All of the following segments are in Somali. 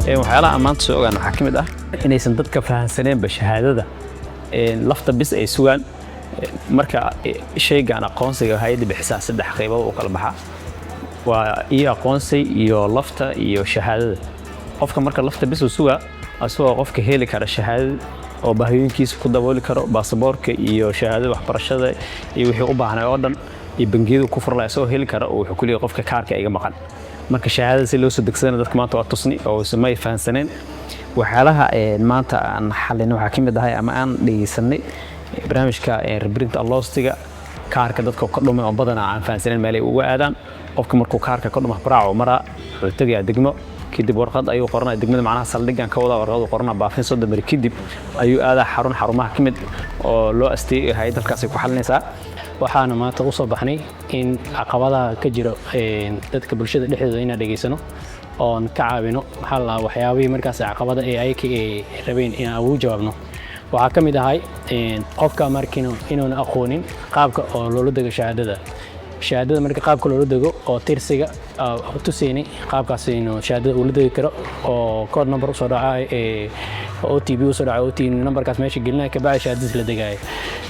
Waxyaalaha aan maanta soo ogaan waxaa ka mid ah inaysan dadka fahansaneenba shahaadada lafta bis ay sugaan. Marka shaygan aqoonsiga hay'adda bixisaa saddex qaybood u kala baxaa: waa iyo aqoonsi iyo lafta iyo shahaadada. Qofka marka lafta bis uu sugaa, asagoo qofka heli kara shahaadada oo baahiyooyinkiisa ku dabooli karo, baasaboorka iyo shahaadada waxbarashada iyo wixii u baahnay oo dhan iyo bangiyadu ku furlaya isagoo heli kara, oo wuxuu ku leeyahay qofka kaarka iga maqan. Marka shahaadada si loo soo degsadana dadka maanta waa tusni oo may fahansaneen. Waxyaalaha maanta aan xalin waxaa ka mid ahay ama aan dhegeysanay barnaamijka reprint lostiga, kaarka dadka ka dhumay oo badanaa aan fahansaneen meelay uga aadaan. Qofka markuu kaarka ka dhuma, habraac maraa, wuxuu tegayaa degmo, kadib warqad ayuu qoranaya degmada, macnaha saldhiggan ka wadaa, warqad uu qoranaa, baafin soo damari, kadib ayuu aadaa xarun xarumaha ka mid oo loo asteeyay, hay'ad halkaasay ku xalinaysaa. Waxaana maanta u soo baxnay in caqabadaha ka jiro dadka bulshada dhexdooda inaan dhegaysano oon ka caawino, maxaa la waxyaabihii markaas caqabada ee ayaka ay rabeen inaan ugu jawaabno. Waxaa ka mid ahay qofka markiinu inuuna aqoonin qaabka oo loola dego shahaadada. Shahaadada marka qaabka loola dego oo tirsiga tuseyni, qaabkaas inuu shahaadada ula degi karo oo code number usoo dhaca ee OTP usoo dhaca, OTP numberkaas meesha gelinaya, kabacdi shahaadadiis la degaya.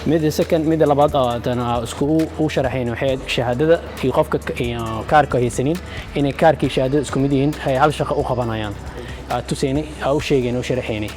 Mida second, mida labaad oo haddana isku u sharaxayn waxay ahayd shahaadada iyo qofka iyo kaarka haysanin inay kaarkii shahaadada isku mid yihiin, ay hal shaqo u qabanayaan, tuseyni, u sheegayna, u sharaxaynay.